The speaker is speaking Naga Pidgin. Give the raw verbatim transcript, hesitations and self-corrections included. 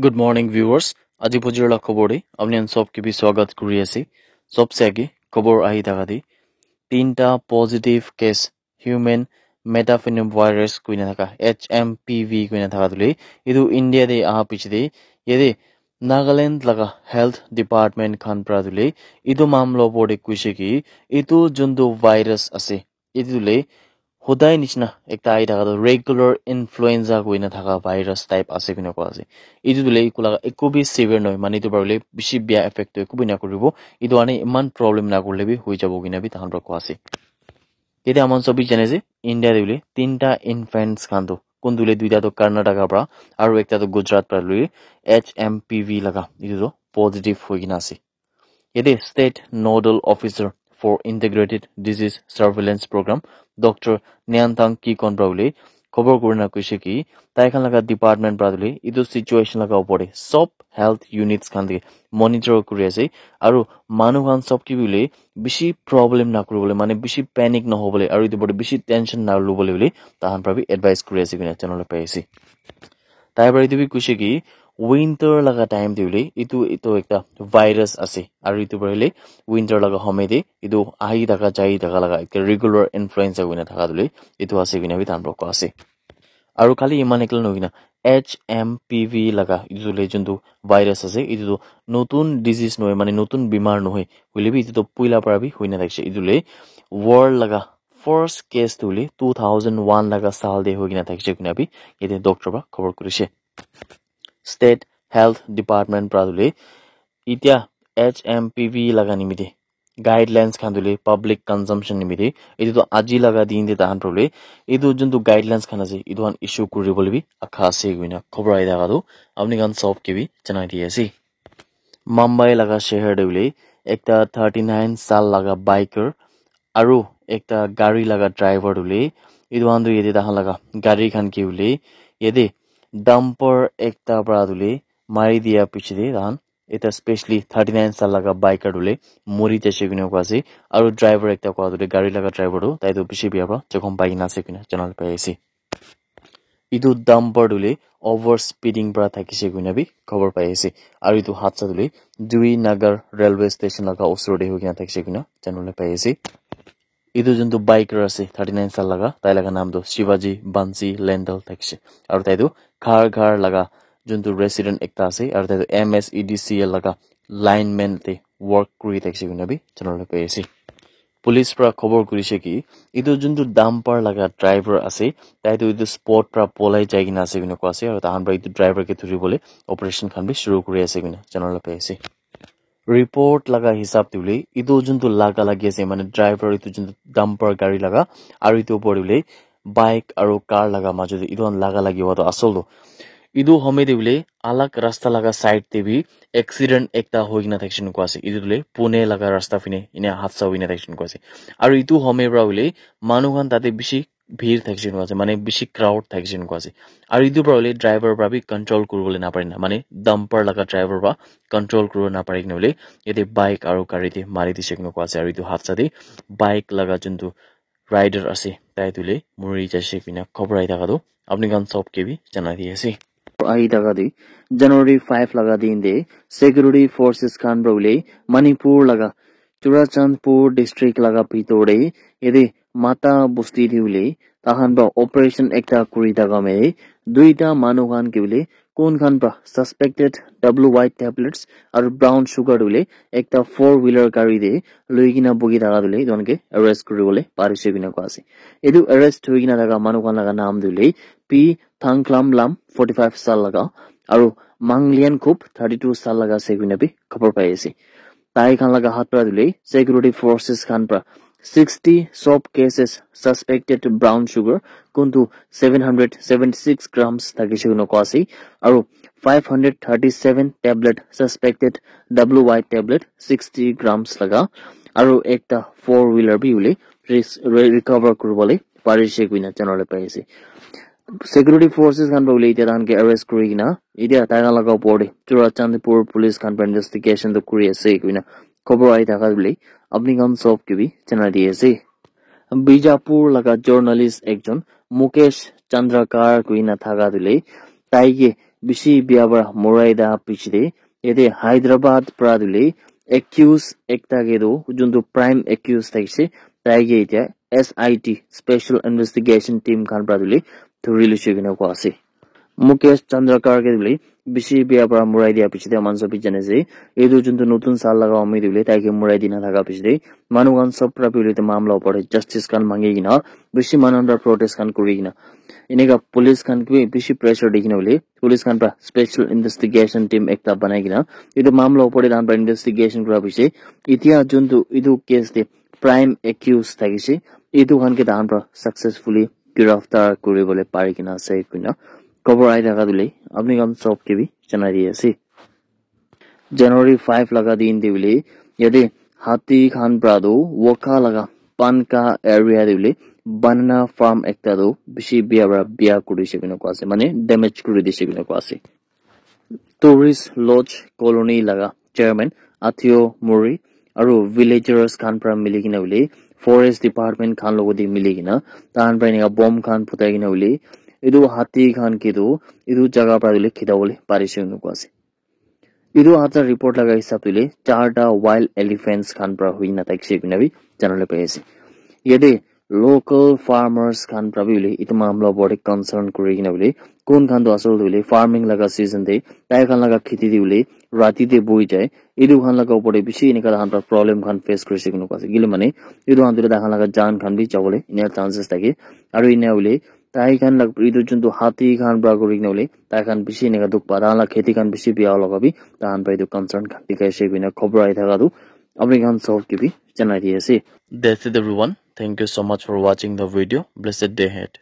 Good morning, viewers. Aji bujur la khobor de apni khan sob ke bi swagat kuri ase. Sobse age khobor ahi thaka de, tinta positive case human metapneumovirus koina thaka, H M P V koina thaka tule, etu India de aha piche de, yate Nagaland laga health department khan pra tule, etu mamla opor de kuishe ki, etu juntu virus ase, etu tule hodai nishina ekta ahi thaka toh regular influenza koina thaka virus type ase koina koa ase. Etu tule eku laga eku bi severe nohoi, mane etu para hoile bishi bia effect toh eku bi nakuribo. Etu karne iman problem nakurile bi hoi jabo koina bi tahan para koa ase. Yate aman sob bi jane ase, India te hoile tinta infants khan toh, kun tule duita toh Karnataka para, aru ekta toh Gujarat para lui H M P V laga etu toh positive hoi kena ase. Yate State Nodal Officer for Integrated Disease Surveillance Program, Doctor Nyantang Kikon pra hoile khobor kurina kuishe ki, tai khan laga department pra hoile etu situation laga opor de sob health units khan de monitor kuri ase, aru manu khan sob ke bi hoile bishi problem nakuribole, mane bishi panic nohobole, aru etu opor de bishi tension nalobole hoile tahan pra bi advice kuri ase koina janabole pai ase. Tai para etu bi kuishe ki, winter laga time te hoile etu, etu ekta virus ase, aru etu para hoile winter laga homoy te etu ahi thaka jai thaka laga ekta regular influenza koina thaka tule etu ase koina bi tahan para koa ase. Aru khali iman ekla nohoi kena H M P V laga etu tule juntu virus ase, etu tu notun disease nohoi, mane notun bimar nohoi, hoile bi etu tu puila para bi hoi na thakishe. Etu tule world laga first case tu hoile two thousand one laga saal te hoi kena thakishe koina bi yate doctor para khobor kurishe. State Health Department para tu hoile itya H M P V laga nimite guidelines khan tu hoile public consumption nimite etu tu aji laga din te tahan para hoile etu juntu guidelines khan ase etu khan issue kuribole bi akha ase koina khobor ahi thaka tu apni khan sob ke bi janai di ase. Mumbai laga shahar te hoile ekta thirty nine saal laga biker aru ekta gari laga driver tu hoile etu khan tu yate tahan laga gari khan ke hoile yate dumper ekta para tu hoile mari dia piche te tahan ekta specially thirty nine saal laga biker tu hoile mori jaise koina koa ase, aru driver ekta koa tu hoile gari laga driver tu tai tu bishi bia para jokhom pai kena ase koina janabole pai ase. Etu dumper tu hoile over speeding para thakishe koina bi khobor pai ase, aru etu hadsa tu hoile Dui Nagar railway station laga osor te hoi kena thakishe koina janabole pai ase. Etu juntu biker ase thirty nine saal laga, tai laga naam tu Shivaji Bansi Lendal thakishe, aru tai tu Khar Ghar laga juntu resident ekta ase, aru tai tu M S E D C L laga lineman te work kuri thakishe koina bi janabole pai ase. Police para khobor kurishe ki etu juntu dumper laga driver ase, tai tu etu spot para polai jai kena ase koina koa ase, aru tahan para etu driver ke dhuribole operation khan bi shuru kuri ase koina janabole pai ase. Report laga hisab te hoile etu juntu laga lagi ase, mane driver etu juntu dumper gari laga, aru etu opor te hoile bike aru car laga majo te etu khan laga lagi hua tu asol tu etu homoy te hoile alag rasta laga side te bi accident ekta hoi kena thakishe koina koa ase. Etu tu hoile Pune laga rasta phine ena hadsa hoi kena thakishe koina koa ase. Aru etu homoy para hoile manu khan tate bishi bhir thakishe koina koa ase, mane bishi crowd thakishe koina koa ase. Aru etu para hoile driver para bi control kuribole napare na, mane dumper laga driver para control kuribo napare kena hoile yate bike aru gari te mari dishe koina koa ase. Aru etu hadsa te bike laga juntu rider ase, tai tu hoile mori jaise koina khobor ahi thaka tu apni khan sob ke bi janai di ase. Ahi thaka tu January five laga din te security forces khan para hoile Manipur laga Churachandpur district laga bhitor te yate Mata bosti te hoile tahan para operation ekta kuri thaka me duita manu khan ke hoile kun khan para suspected W Y tablets aru brown sugar tu hoile ekta four wheeler gari te loi kena bugi thaka tu hoile etu khan ke arrest kuribole parishe koina koa ase. Etu arrest hoi kena thaka manu khan laga naam tu hoile P Thangklam Lam forty five saal laga aru Manglian Khup thirty two saal laga ase koina bi khobor pai ase. Tai khan laga hath para tu hoile security forces khan para sixty soap cases suspected brown sugar, kuntu seven hundred seventy six grams thakishe koina koa ase, aru five hundred thirty seven tablet suspected W Y tablet sixty grams laga, aru ekta four wheeler bi hoile res-, re-, recover kuribole parishe koina janabole pai ase. Security forces khan para hoile etia tahan ke arrest kuri kena etia tai khan laga opor te Churachandpur police khan para investigation tu kuri ase koina khobor ahi thaka hoile apni khan sob ke bi janai di ase. Bijapur laga journalist ekjon Mukesh Chandrakar koina thaka tu hoile tai ke bishi bia para morai da piche te yate Hyderabad para tu le accused ekta ke tu juntu prime accused thakise tai ke etia S I T special investigation team khan para tu le thuri lise kena koa ase. Mukesh Chandrakar ke tu le bishi bia para morai dia piche te manso bi jane ase. Etu juntu notun sal laga umid tu le tai ke morai dina thaka piche te manu khan sob para bi le etu mamla upor te justice khan mangi kena bishi manu khan para protest khan kuri kena eneka police khan ke bi bishi pressure di kena bole police khan para special investigation team ekta banai kena etu mamla upor te tahan para investigation kura piche etia juntu etu case te prime accused thakise etu khan ke tahan para successfully giraftar kuri bole pari kena ase koina khobor ahi thaka tu le apni khan sob ke bi janai di ase. January five laga din te bole yate hati khan para tu Wokha laga Panka area te bole banana farm ekta tu bishi bia para bia kuri se koina koa ase mane damage kuri dise koina koa ase. Tourist Lodge Colony laga chairman Athio Mori aru villagers khan para mili kena bole forest department khan logo te mili kena tahan para eneka bomb khan phutai kena bole etu hati khan ke tu etu jaga para bole kheda bole pari se koina koa ase. Etu hata report laga hisab te le charta wild elephants khan para hui na thakise koina bi jana le pai ase. Yate local farmers khan para bi hoile etu mamla upor te concern kuri kena hoile kun khan tu asol tu hoile farming laga season te tai khan laga kheti te hoile rati te bohi jai etu khan laga upor te bishi eneka tahan para problem khan face kuri se koina koa ase kile mane etu khan tu tahan laga jaan khan bi jabo le ena chances thake aru ena hoile tai khan laga etu juntu hati khan para kuri kena hoile tai khan bishi eneka dukh pa tahan laga kheti khan bishi bia hola bi tahan para etu concern khan dikhai se koina khobor ahi thaka tu apni khan sob ke bi janai di ase. That's it everyone. Thank you so much for watching the video. Blessed day ahead.